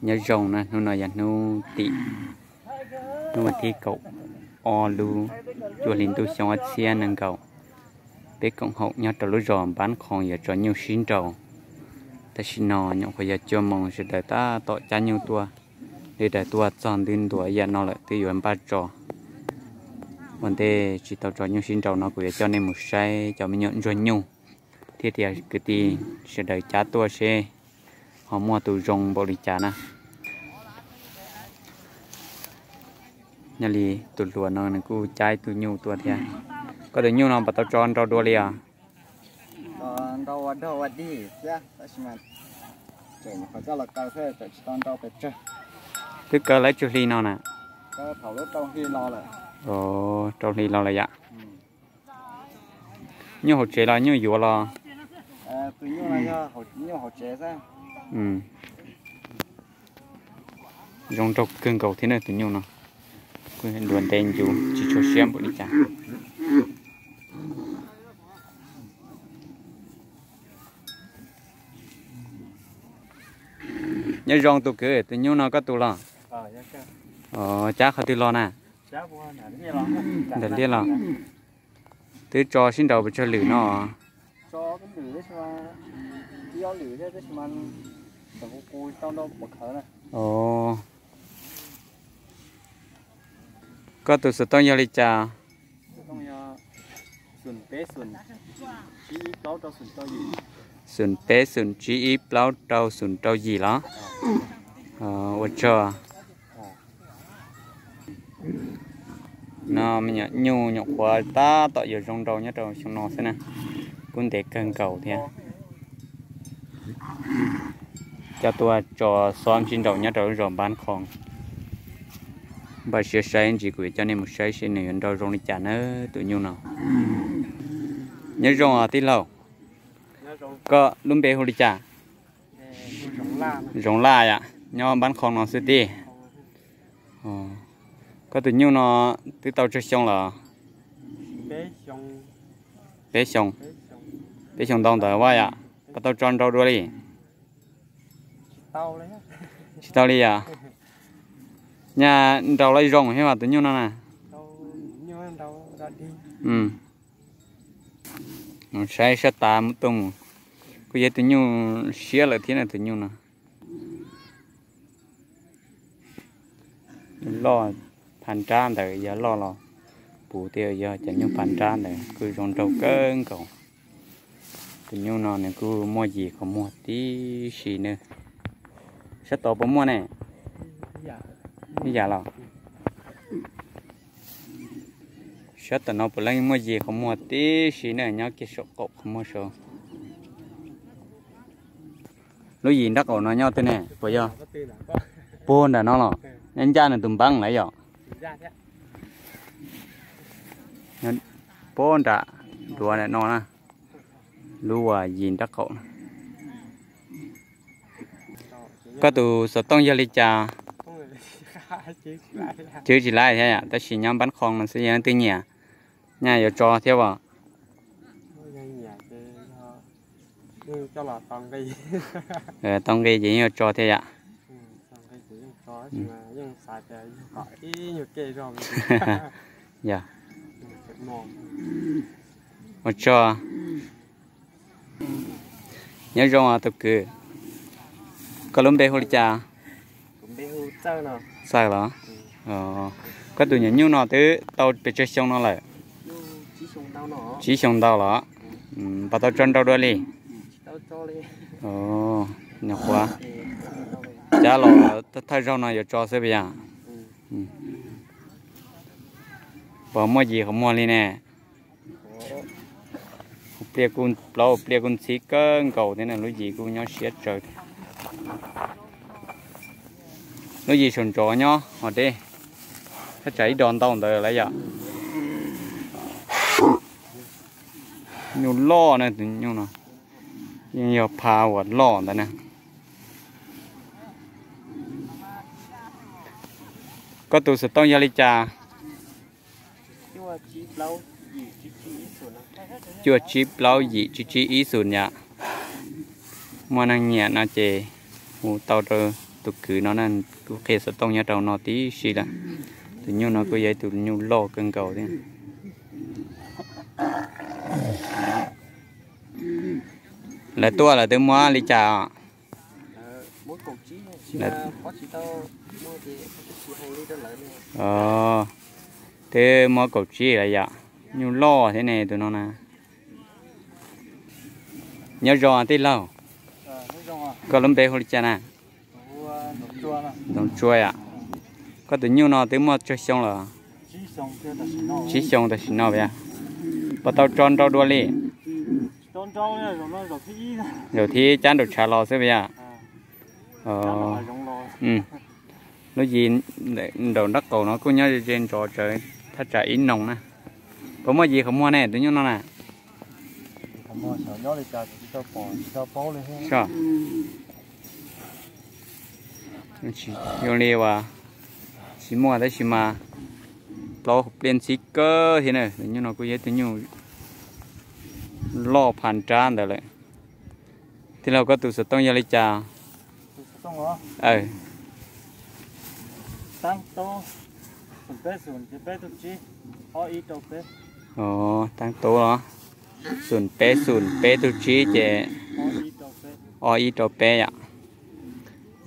Nyob zoo na, hnub no yog hnub tim, hnub vas thib kaum ob lub cuaj hli ntuj xyoo ob txhiab nees nkaum, peb koom haum nyob rau lub zos Npab Khoom yuav tso nyuj sib nraus. Tam sim no nyuam qhuav yog cuaj moos sawv daws tab tom cab nyuj tuaj, li daws tuaj txog ntuj ntuav yam no lawm twb yuav npaj tso. Ua ntej tsis tau tso nyuj sib nraus no kuv yuav coj nej mus saib cov me nyuam ntsuag nyuj thiab tias kwv tij sawv daws cab tuaj seb ho muaj tus zoo npaum li cas na. Nyob li tus hluas no nws kuj cab ib tug nyuj tuaj thiab. Koj tus nyuj no puas tau tso nrau dua li os? Twb kaw lawv tsawg hli no na? Rau hli los lawm yam. Nyuj hauv tsev los nyuj yuav los? Zoo nraug kawg nkaus thiab na tus nyuj no. Kuj ntuav ntev ncuv tsis tshua siab npaum li cas. Nyob zoo tus kwv, tus nyuj no koj tus los? Cab qhov twg los na? Ntawm liaj los. Twb tso sib nraus pes tsawg lwm no? Koj tus xov tooj yog li cas? Xoom peb xoom tsib ib plaub rau xoom rau yim los? Ua tsaug. No me nyuam nyuj nyuam qhuav tab tom yuav zoo nraus nyob rau xyoo no xwb na. Kuj ntev kawg nkaus thiab. Coj tuaj tso xob sib nraus nyob rau lub zos Npab Khoom. Npaj siab saib ntsis kuv yuav coj nej mus saib seb nws yuav nraus zoo li cas na tus nyuj no. Nyob zoo os tij laug. Koj lub npe hu li cas? Zoov Laj yom, nyob Npab Khoom no xwb tij. Koj tus nyuj no twb tau tsawg xyoo lawm? Peb xyoo, peb xyoo ntau ntawd vaj yom, puas tau tso nrau dua li? Tsis tau li yom. Nyaj nrau lawm zoo thiab mas tus nyuj no na. Saib sab tav tuaj mus, kuj yog tus nyuj siab lawm thiab na tus nyuj no. Loj phav nrab ntawd yog loj los puv thiab yog cov nyuj phav nrab ntawd kuj zoo nraug kawg nkaus. Tus nyuj no nws kuj muaj yim qhov muag tib si na. Sab tod puas muaj ne? Ib yam los. Sab tom no puav leej muaj yim qhov muag tib si na, nyob kiag saum qaum qhov muag saud. Lub yim nrab qaum no nyob twg ne, puas yog? Puag nram no los? Nyob ncaj nws tus npab lawm yom. Puag nram duav no na, lub uas yim nrab qaum no. Koj tus xov tooj yog li cas? Cwb tsis laib thiab yom, tab sis nyob Npab Khoom no xwb, yog leej twg nyiam nyaj yuav tso thiab as? Tau nqi ces yeej yuav tso thiab yom. Ua tsaug. Nyob zoo os tus kwv. Koj lub npe hu li cas? Txawj los? Koj tus nyuam nyuj no twb tau pes tsawg xyoo no lawm? Tsib xyoo ntau los? Puas tau tso nrau dua li? Nyuam qhuav cab los thawj zaug no yuav tso xwb puas yog? Puas muaj yim qhov muag li ne? Pliaj kuj plaub pliaj kuj ntxhib kawg nkaus thiab na, lub yim kuj nyob siab tsawv thiab. Lub yim saum ntsos nyob hos deb, thaj tsam ib dos ntau ntawd lawm yom. Nyuj loj na, tus nyuj no yeej yog pha uas loj ntawd na. Koj tus xov tooj yog li cas? Cuaj tsib plaub yim tsib tsib ib xus yom. Muaj neeg nyiam no ces hu tau rau tus kwv no na, kuj qhia xov tooj nyob rau no tib si lawm. Tus nyuj no kuj yog ib tus nyuj loj kawg nkaus thiab. Lawv tuaj lawv twb muab li cas? Twb muab kaum tsib lawm yom. Nyuj loj thiab ne tus no na. Nyob zoo tij laug, koj lub npe hu li cas na? Ntxoov Tsua yom. Koj tus nyuj no twb muaj tsawg xyoo lawm? Tsib xyoo tam sim no yom. Puas tau tso nrau dua li? Zaum thib cab nraum tshav los xwb yom. Lub yim nraum nraub qaum no kuj nyob ze nrov tsawv thaj tsam ib noog na. Puas muaj yim qhov muag ne tus nyuj no na? Zoo li uas tsis muaj tab sis mas plaub pliaj ntxhib kawg thiab na. Tus nyuj no kuj yog tus nyuj loj phas nrab ntawd lawm. Tij laug koj tus xov tooj yog li cas? Taab tub los, xoom peb xoom peb tug tsib ces ob ib rau peb yom.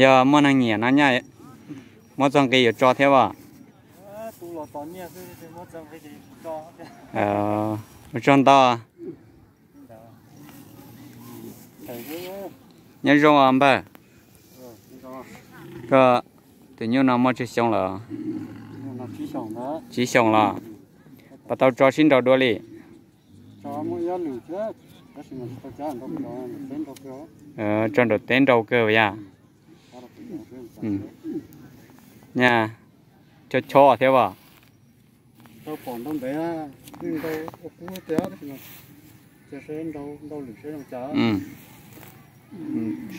Yog muaj neeg nyiam no nyaj muab txog nqi yuav tso thiab as. Ua tsaug ntau. Nyob zoo os npawg. Koj tus nyuj no muaj tsawg xyoo lawm? Tsib xyoo los. Puas tau tso sib nraus dua li? Tso nraum teb nraus kawg yom. Nyaj chob chob thiab as.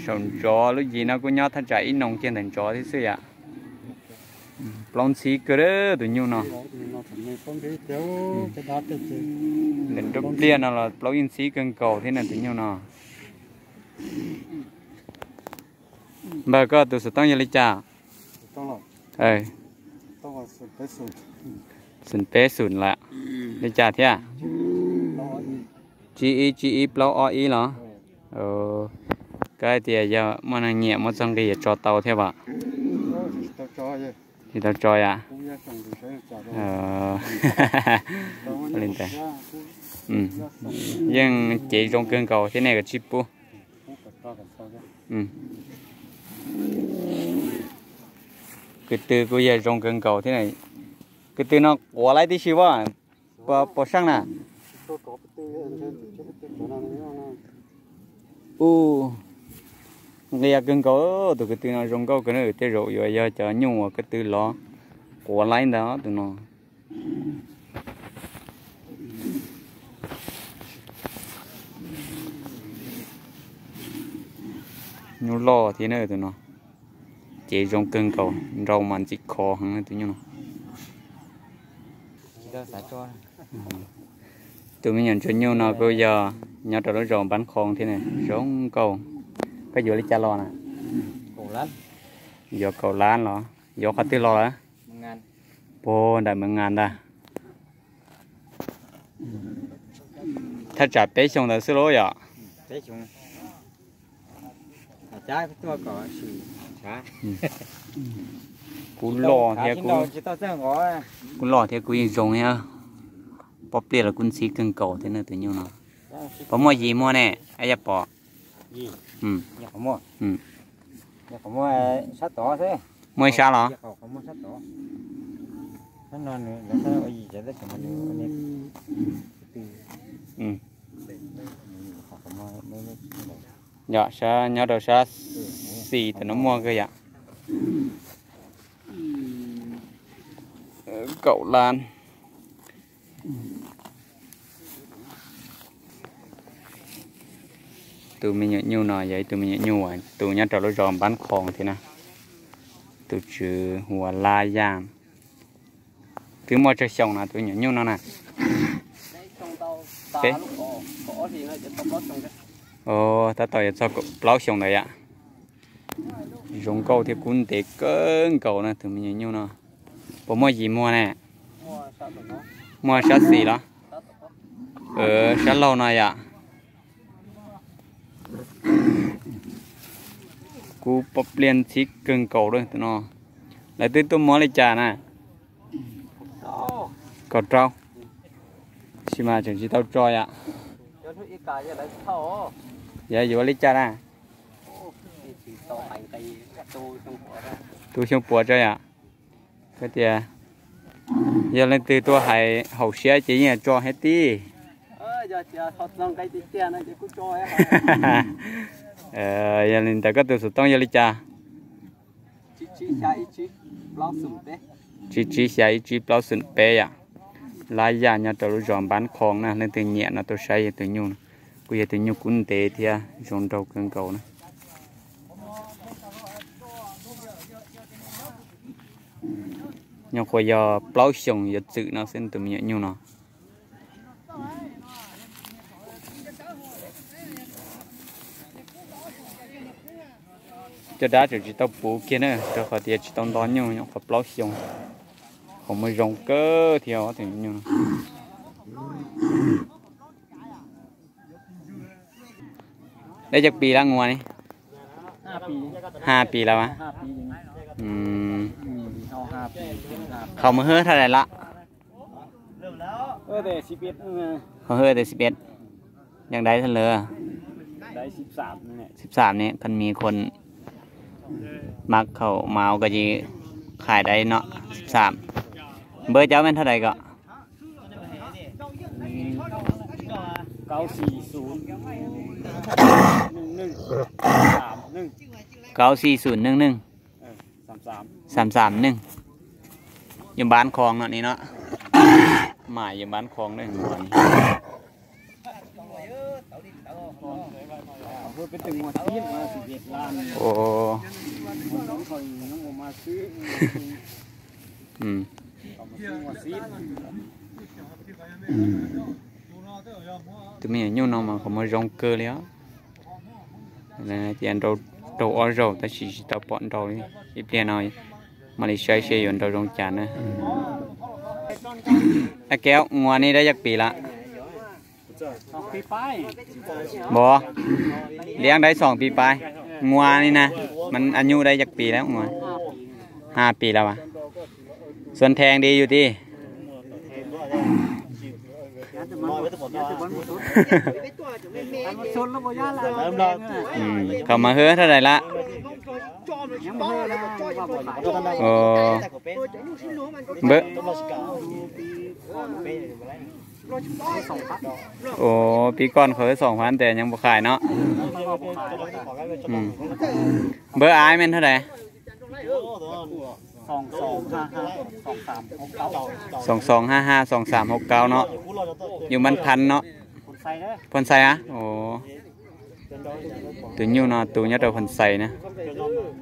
Saum ntsos lub yim no kuj nyob thaj tsam ib noog kiag ntawm ntsos thiab xwb yom. Plaub ntxhib kawg tus nyuj no. Nram nruab pliaj no los plaub yeej ntxhib kawg nkaus thiab na tus nyuj no. Npawg koj tus xov tooj yog li cas? Xoom peb xoom lawm. Li cas thiab? Tsib ib tsib ib plaub ob ib los? Koj hais tias yog muaj neeg nyiam muab txog nqi yuav tso tau thiab as? Tsis tau tso yom. Li ntawd yeej cev zoo kawg nkaus thiab nej kav tsij pub. Kwv tw kuj yog zoo kawg nkaus thiab. Kwv tw no quav laib tib si as, puas seej na? Ub, nqia kawg nkaus, tus kwv tw no zoo nkauj kawg na, tej zaum yuav yog cov nyuj uas kwv tw lov quav laib ntag tus no. Nyuj loj thiab na tus no, cev zoo kawg nkaus, nrau mas ntxim khov heev tus nyuj no. Tus me nyuam ntsuag nyuj no kuj yog nyob rau lub zos Npab Qhoo thiab na, zoo nkauj. Koj yuav li cas los na? Yuav kaum lab los? Yuav qhov twg los lawm? Puag nram Mev Ngas ntag. Thaj tsam peb xyoos ntawd xwb lauj yom. Kuj loj thiab, kuj loj thiab kuj yeej zoo thiab. Pob pliaj los kuj ntxhib kawg nkaus thiab na tus nyuj no. Puas muaj yim muag ne, Ab Yaj Pov? Muaj ib sab los? Yog sab nyob rau sab xis tam no muaj kawg yom. Kaum lab. Tus me nyuam nyuj no yog ib tug me nyuam nyuj uas tus nyob rau lub zos Npab Qhoo thiab na. Tus tswv hu ua Lab Yaj. Twb muaj tsawg xyoo na tus nyuam nyuj no na? Tab tom yuav txog plaub xyoos ntawd yom. Zoo nkauj thiab kub ntev kawg nkaus na tus me nyuam nyuj no. Puas muaj yim muag ne? Muaj sab xis los? Sab laug no yom. Kub pob pliaj ntxhib kawg nkaus lawm tus no. Lawv twb tuaj muab li cas na? Kaum rau. Tab sis mas tseem tsis tau tso yom. Yog yuav li cas na? Tu xyoo puav tso yom. Koj tias yog leej twg tuaj hais haum siab ces yeej tso thiab tib. Yog li ntawd koj tus xov tooj yog li cas? Tsib tsib xya ib tsib plaub xoom peb yom. Lab Yaj nyob rau lub zos Npab Khoos na, leej twg nyiam no tuaj saib yog tus nyuj, kuj yog tus nyuj kub ntev thiab zoo nraug kawg nkaus na. Nyuam qhuav yog plaub xyoos yuav txwm no xwb tus me nyuam nyuj no. Cov dab tseem tsis tau puv kiag na, rau qhov tias tsis tau nto nyuj, nyuam qhuav plaub xyoos. Qhov muaj zoo kawg thiab tus nyuj no. Dab cag pis lawm nguas ne? Hab pis lawm as. Qhov mus hwb thaj lawm lawm? Qhov hwb tias xib peb. Yeej dai thaj lawm. Xib xam ne, phan mis khuam mab khaum maus ko ces khai dai no. Xib xam. Npawb cov me thaj dai ko? Kaum xis xoom neej neej. Xam xam neej. Yus npab khoos no ni no. Mas yus npab khoos ne. Tus me nyuam nyuj no mas qhov muag zoo kawg li os. Tias nrau ob zaug tab sis tsis tau pom nrau li. Ib pliag no mam li saib seb yuav nrau zoo cas na. Ab kev nguas ne dab cag pis lawm? Npov, liab dab xoom pis pais. Nguas ne na, mas añus dab cag pis lawm nguas? Hab pis lawm as. Xuas thees di yus tib. Qhov mas hwb thaj dai lawm? Npawb. Ua pib koj qhov xoom fab tes nyeej puas khai no? Npawb aib me thaj dai? Xoom xoom ha ha xoom xam hauv kaub no. Yus npab phab no. Phoo Xais a? Tus nyuj no tus nyob rau Phoo Xais na.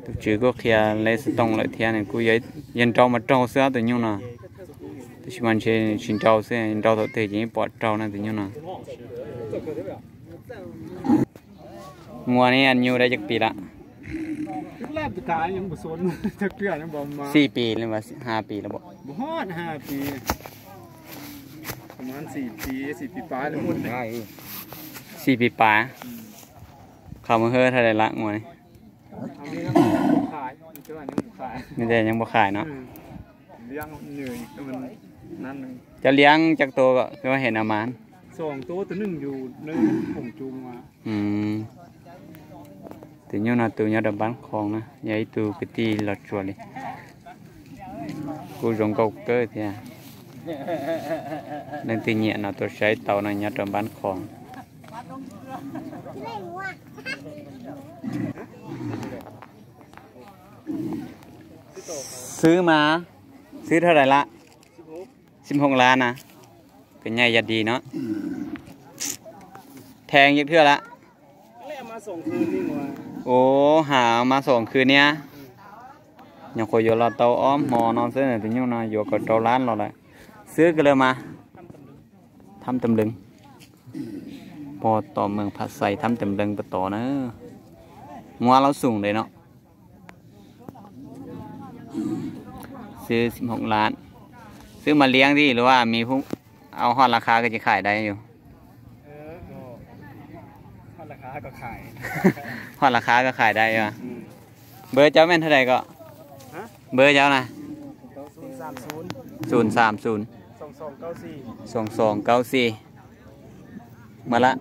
Tus tswv kuj qhia lej xov tooj lawm thiab, kuj yog nrau mas raug xwb tus nyuj no. Tab sis mas ntshe tsis nrau xwb, nrau thaum twg ces yeej pom raug na tus nyuj no. Nguas ne, añus dab cag pis lawm? Xis pis, ha pis lawm? Xis pis pas. Qhov mas hwb thaj dai lawm nguas ne? Nws yeej puas khai no? Cov liab cov tus koj hem no mas? Tus nyuj no tus nyob rau npab khoos na, yog ib tug kwv tij Los Tsuas li. Kuj zoo nkauj kawg thiab. Leej twg nyiam no tuaj saib tau no, nyob rau npab khoos. Xwb mas, xwb thaj dai lawm? Xib hooj lab na. Koj nyaj yog di no. Thees yog thwj lawm? Ua, ha mas xoom khw niab. Nyuam qhuav yuav los tau ob hmo no xwb, tus nyuj no yuav kaum rau lab los lawm. Xwb kawg lawm mas. Thab Tam Lees, pog tom mees Pham Xais, Thab Tam Lees pog tom na. Nguas laub xoom ntawm no. Xwb xib hauv lab, xwb mas liab thiab los mas, au hoj laj qhab koj tsis qhais dai yus? Hoj laj qhab koj qhais dai yus? Npawb cov me nthav dais ko, npawb cov na, xum xam xum, xoom xoom kaub xis, mas la,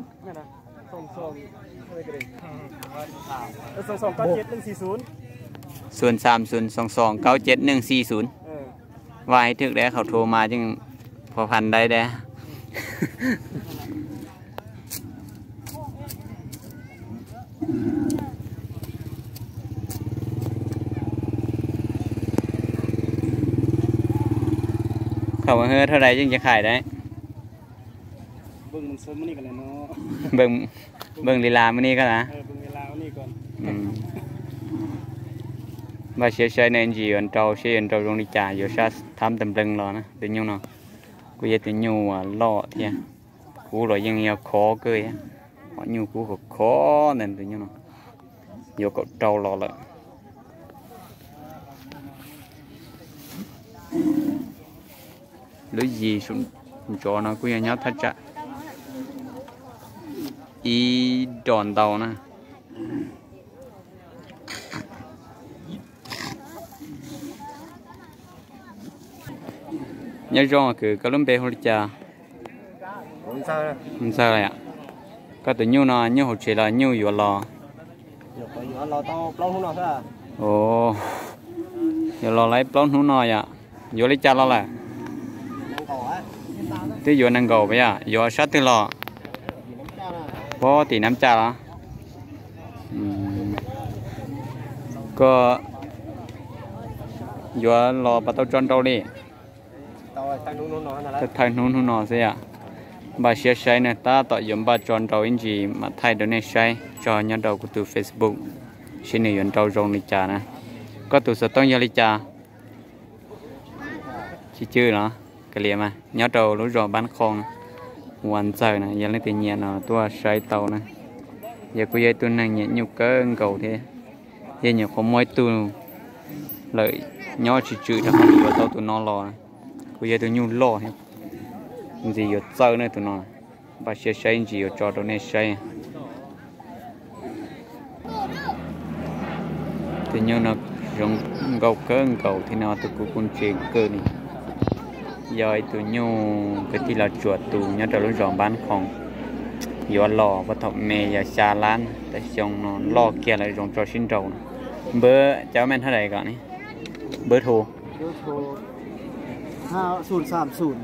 xum xam xum xoom xoom kaub ceb neeg xis xum. Vaj heev thwm dab qhaum rhuav mas yeej pha phan dai dab. Qhov mus hwb thaj dais yeej tsis qhais dab. Npawb li las mus ni koj na. Npaj siab saib ne ntsis yuav nrau seb yuav nrau zoo li cas, yuav sab thab nplees los na tus nyuj no. Kuj yog tus nyuj uas loj thiab, kub los yeej yog khov kawg, qhov nyuj kub khov khov ntawm tus nyuj no, yuav kaum rau los lawm. Lub yim saum ntsos no kuj yog nyob thaj tsam ib dos ntau na. Nyob zoo kwv, koj lub npe hu li cas? Ntxawg. Koj tus nyuj no nyuj hauv tsev los nyuj yuav los? Yuav los laib plaub hnub no yom. Yuav li cas los lawm? Twb yuav nees nkaum yom. Yuav sab twg los? Pob tim Nab Caj los? Koj yuav los puas tau tso nrau li? Thawj hnub hnub no xwb yom. Npaj siab saib ne, tab tom yuav npaj tso nrau ib ntsis mam thaij rau nej saib tso nyob rau kuv tus Facebook, seb nws yuav nrau zoo li cas na. Koj tus xov tooj yog li cas? Tsis cwj los? Kav liam mas, nyob rau lub zos Npab Qhoo, ua Ntxawg na, yog leej twg nyiam no tuaj saib tau na. Yog kuj yog ib tug neeg nyiam nyuj kawg nkaus thiab, yog nyuam qhuav muaj ib tug lawm nyob tsis tswm rau qhov yuav tau tus no los. Kuj yog tus nyuj loj thiab, ntxim yuav txawj na tus no. Npaj siab saib ntsis yuav tso rau nej saib. Tus nyuj no zoo nkauj kawg nkaus thiab no, tus kuj kuj ntse kawg li. Yog ib tug nyuj kwv tij Los Tsuas tus nyob rau lub zos Npab Qhoo. Yuav los puag thaum me yog xya lab, tab xyoo no loj kiag lawm zoo tso sib nrau. Npawb cov me nthav dais ko ne? Npawb hu xum xam xum,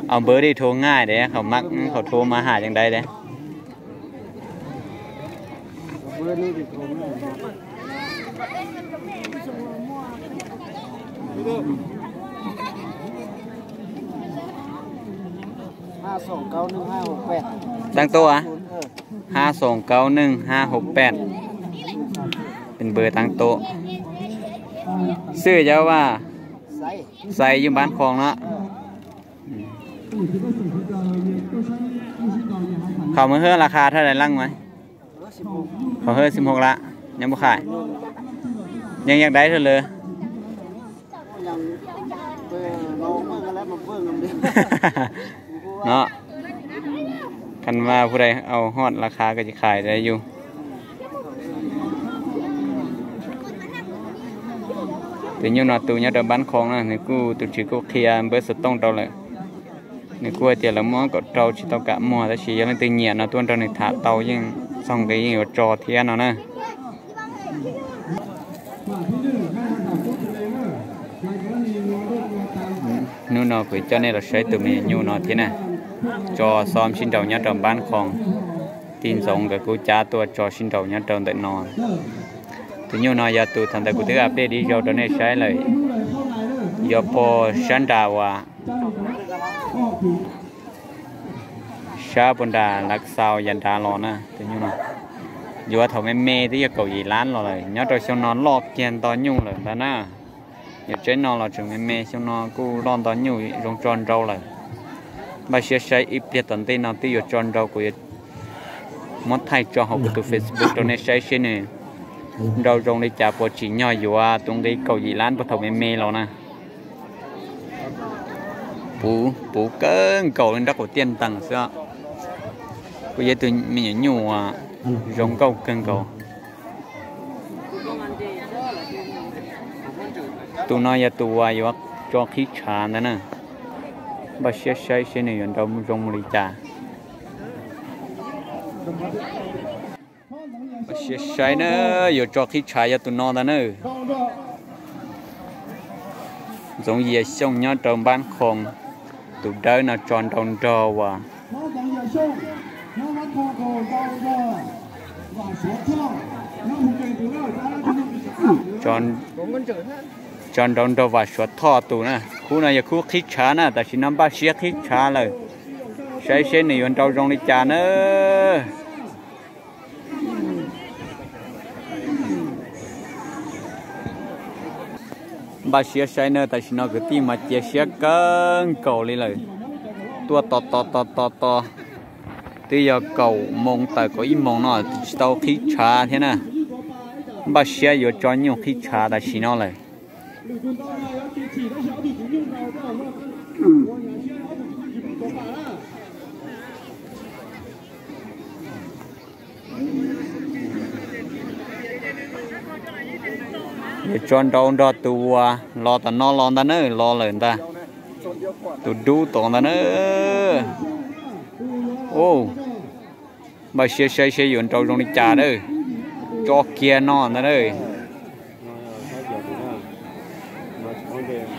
au npawb li rhu nqaij dab, qhov mab qhov rhu mas has ceev dai dab. Tag tuaj, hab xoom kaub neeg hab hauv paj, peb npawb tag tuaj. Xwb yog Vaj Xais yug Npab Qhoo no. Qhov mus hwb las qha thaj dais leej mas, qhov hwb xib hmoov lab, nyob npub qhais, yeej yeej dai rau lawm. No, kha mas hu dais au hoj las qha koj tsis qhais dais yug. Tus nyuj no tus nyob rau Npab Qhoo na, nws kuj tus tswv kuj qhia npawb xov tooj rau lawm. Nws kuj hais tias lawv muab kaum rau tsis tau kam muag, tab sis yog leej twg nyiam no tuaj nrog nws tham tau, yeej txog nqi yeej yuav tso thiab no na. Hnub no kuv coj nej los saib tus me nyuj no thiab na. Tso xob sib nraus nyob rau Npab Qhoo. Tij Ntxoov nkawd kuj cab tuaj tso sib nraus nyob rau ntawm no. Tus nyuj no yog tus thaum ntawd kuv twb update dib zau rau nej saib lawm. Yuav puag sab nrad uas sab puag nram Lav Xaus yav nrad los na, tus nyuj no. Yuav thaum me me twb yog kaum yim lab los lawm, nyob rau xyoo no loj kiag nto nyuj lawm ntag na. Yuav tseeb no los tseem me me, xyoo no kuj loj nto nyuj zoo tso nrau lawm. Npaj siab saib ib pliag tom ntej no twb yuav tso nrau, kuv yuav Muab thaij tso hauv kuv tus Facebook rau nej saib seb nws nrau zoo li cas, puas tsim nyog yuav tus nqi kaum yim lab puag thaum me me los na. Puv, puv kawg nkaus li nrab qaum tiaj ntees xwb. Kuj yog ib tug me nyuam nyuj uas zoo nkauj kawg nkaus. Tus no yog tus uas yuav tso qhib tshav ntawd na. Npaj siab saib seb nws yuav nrau zoo li cas. Npaj siab saib na, yuav tso qhib tshav yog tus no ntag na. Ntxoov Yias Xyooj nyob rau Npab Khoos, tus dawb no tso nrau nrog uas tso nrau nrog Vam Suav Thoj tus na. Khub no yog khub qhib tshav na, tam sim no npaj siab qhib tshav lawm. Saib seb nws yuav nrau zoo li cas na. Npaj siab saib na, tam sim no kwv tij mas cia siab kawg nkaus li lawm. Tuaj tos tos tos tos tos, twb yog kaum moos tawm kaum ib moos no tsis tau qhib tshav thiab na. Npaj siab yuav tso nyuj qhib tshav tam sim no lawm. Yuav tso nrau nrog tus uas los tom no los ntag na, los lawm ntag. Tus dub tom ntag na. Npaj siab saib seb yuav nrau zoo li cas na. Tso kiag no ntag na.